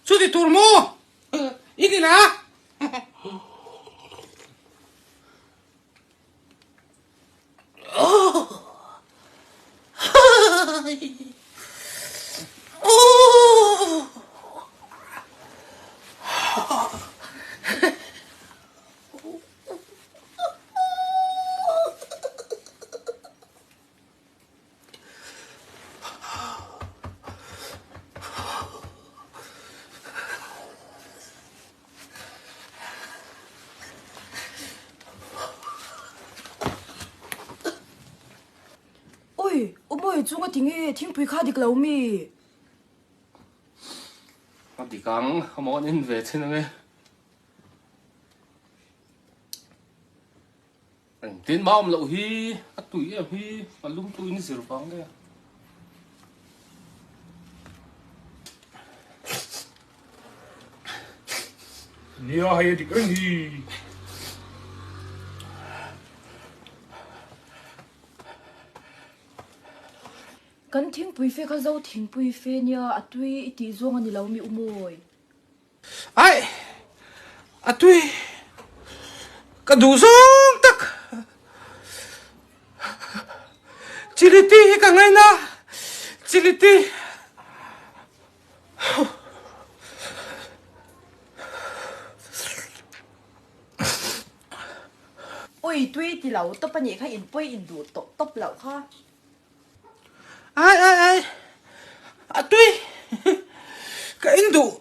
Chuti tur maw? I ni la? Oi, Umawi chu nga tinge thingpui kha dik lo mi? A dik ang, a maw an in ve thin ange. Engtin mah awm loh hi, a tui em hi, a lum tuin zir vang nge. Nia hei a dik reng hi. Kan thingpui fe kha zo thingpui fe nia, a tui i tih zawng a ni lo mi Umawi. Aih! A tui! Ka duh zawng tak! Chiliti hi ka ngaina! Chiliti! Ui, tui ti lo tawp a nih kha, in pawi in duh tawh tawp loh kha. Ai ai ai! A tui! Ka in duh!